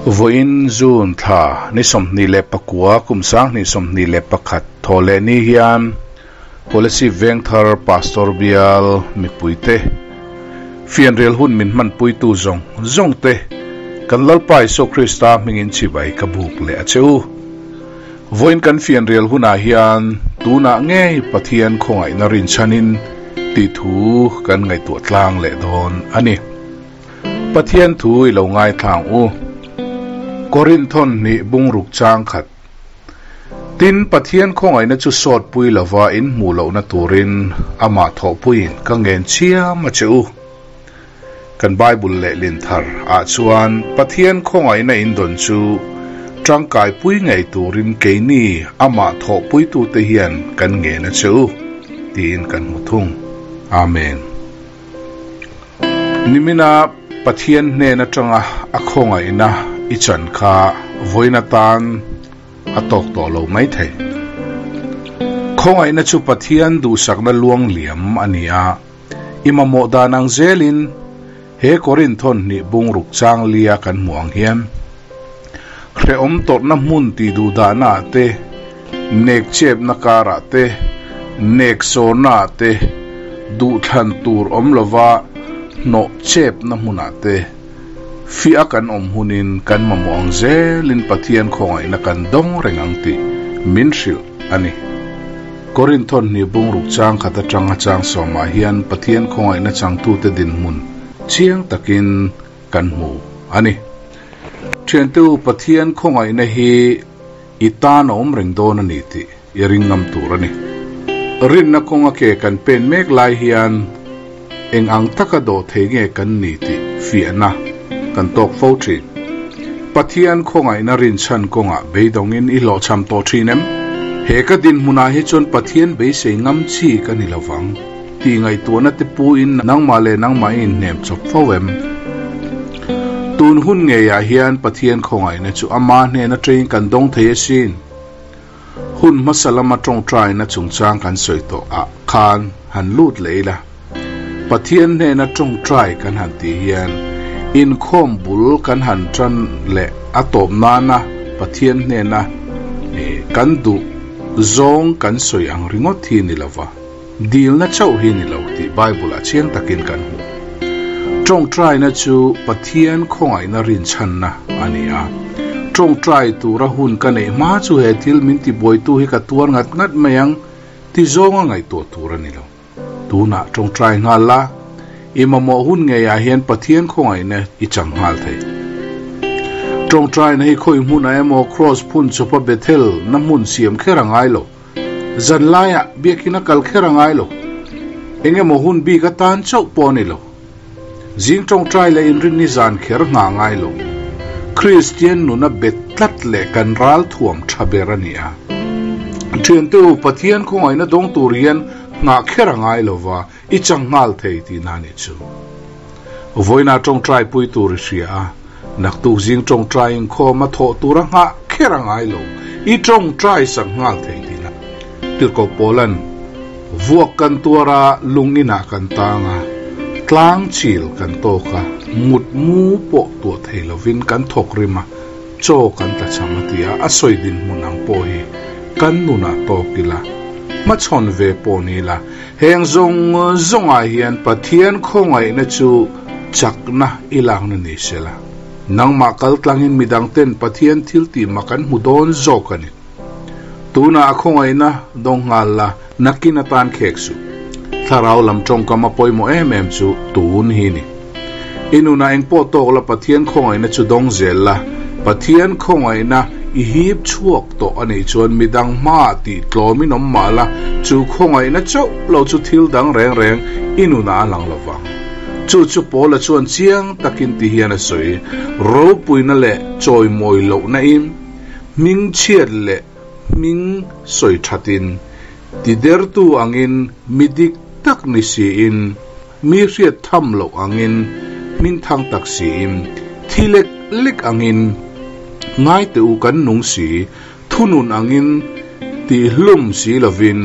Vawiin June thla ni 29 kum 2021 thawhleh ni hian Kolasib Vengthar Pastor Bial mipuite fianrial hun min hmanpuitu zawng zawng te kan Lalpa Isua Krista hmingin chibai ka buk leh a che u. Vawiin kan fianrial hunah hian tunah ngei Pathian khawngaihna rinchhanin tih thu kan ngaihtuah tlang leh dawn a ni. Pathian thu i lo ngaithla ang u. Korinth thawn hnih bungruk chang khat. Tin, Pathian khawngaihna chu sawt pui lova in hmuh lohna turin amah thawhpuiin ka ngen chiam a che u. Kan Bible lehlin thar ah chuan Pathian khawngaihna in dawn chu tangkai pui ngei turin keini amah thawhpuitute hian kan ngen a che u, tiin kan hmu thung. Amen. Nimina Pathian hnen atanga a khawngaihna i chan kha vawiin atan a tawk tawh lo mai thei. Khawngaihna chu Pathian duhsakna luang liam a ni a. I mamawh dan ang zelin he Korinth thawn hnih bungruk chang lia kan hmuh ang hian hrehawm tawrhna hmun tih duh dahna ah te, nek chepna karah te, nek sawrna ah te, duhthlan tur awm lova hnawh chepna hmunah te fiah a kan awm hunin kan mamawh ang zelin Pathian khawngaihna kan dawng reng ang tih min hrilh a ni. Korinth thawn hnih bungruk chang khat atanga chang sawmah hian Pathian khawngaihna changtute dinhmun chiang takin kan hmu a ni. Thiante u, Pathian khawngaihna hi i tan a awm reng dawn a ni tih i ring ngam tur a ni. Rinna kawnga ke kan pen mek lai hian eng ang taka dawh thei nge kan ni tih fiahna kan tawk fo thin. Pathian khawngaihna rinchhan kawngah beidawngin i hlawhchham tawh thin em? He ka dinhmunah hi chuan Pathian beisei ngam chi ka ni lovang tih ngaihtuahna te puin nangmah leh nangmah i inhnem chawp fo em? Tun hun ngeiah hian Pathian khawngaihna chu ama hnen atangin kan dawng thei asin. Hun hmasa lama tawngtaina chungchang kan sawi tawh ah khan han lut leh ila. Pathian hnena tawngtai kan han tih hian inkhawm bul kan han tan leh a tawp nana Pathian hnena kan duh zawng kan sawi ang ringawt hi ni lova, dilna chauh hi ni lo tih Bible ah chiang takin kan hmu. Tawngtaina chu Pathian khawngaihna rinchhanna a ni a. Tawngtai tura hun ka neih hma chu he thil min tibuaitu hi ka tuar ngat ngat mai ang ti zawnga ngaihtuah tur a ni lo. Tunah tawngtai nghal la, i mamawh hun ngeiah hian Pathian khawngaihna i chang nghal thei. Tawngtaina hi khawi hmunah emaw Kraws phun chawpa Bethel na hmun siam kher a ngai lo. Zan laiah biakin a kal kher a ngai lo. Eng emaw hun bik atan chauh pawh a ni lo. Zing tawngtai leh inrinni zan kher nghah ngai lo. Kristian nuna bet tlat leh kan ral thuam tha ber a ni a. Thiante u, Pathian khawngaihna dawng tur hian nghah kher a ngai lo va, i chang nghal thei tihna a nih chu. Vawiinah tawngtai pui tur i hria a, naktuk zing tawngtai inkhawm a thawh tur a nghah kher a ngai lo, i tawngtai sak nghal thei tihna. Tirhkoh Pawlan, Vuak kan tuar a, lung inah kan tang a, tlang chil kan tawk a, mut mu pawh tuah thei lovin kan thawk rim a, chaw kan tla cham a ti a, a sawi dinhmun ang pawh hi kan nunah tawk ila, hmachhawn ve pawh ni ila, Heng zawng zawngah hian Pathian khawngaihna chu chakna i lakna ni se la, nangmah kal tlangin midangten Pathian thil tih mak an hmu dawn zawk a ni. Tunah a khawngaihna dawng nghal la, nakin atan khek suh. Thlarau lam tawngkam a pawimawh em em chu tun hi ni. I nunah engpawh tawk la Pathian khawngaihna chu dawng zel la, Pathian khawngaihna i hip chhuak tawh a nih chuan midang hmaah tih tlawmin awm mah la, chu khawngaihna chauh lo chu thil dang reng reng i nunah a lang lo vang. Chu chu Paula chuan chiang takin ti hian a sawi, Ropuina leh chawimawi lohna in, hming chhiat leh hming sawi thatin, tidertu angin mi dik tak ni siin, Mi hriat tham loh angin, hming thang tak siin, thi lek lek angin, ngai teh u kan nung si, thunun angin tihhlum si lovin,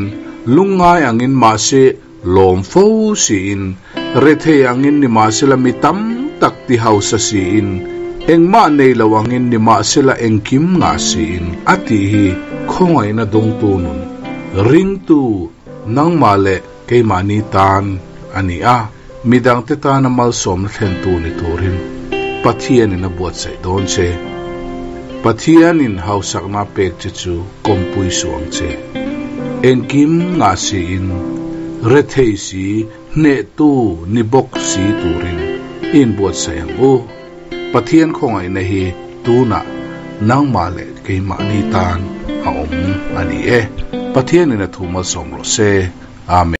lungngai angin mahse lawm fo siin, rethei angin nimahsela mi tam tak ti hausa siin. Engmah nei lo angin nimahsela engkim ngah siin a tih hi khawngaihna dawngtu nun, ringtu nangmah leh keimahni tan a ni a, midangte tana malsawmna thlentu ni turin Pathianin a buatsaih dawn che. Pathianin hausakna a pek che chu kawmpui suh ang che. Engkim ngah siin, rethei si, hnehtu ni bawk si turin i inbuatsaih ang u. Pathian khawngaihna hi tunah nangmah leh keimahni tan a awm a ni e. Pathianin a thu malsawm rawh se. Amen.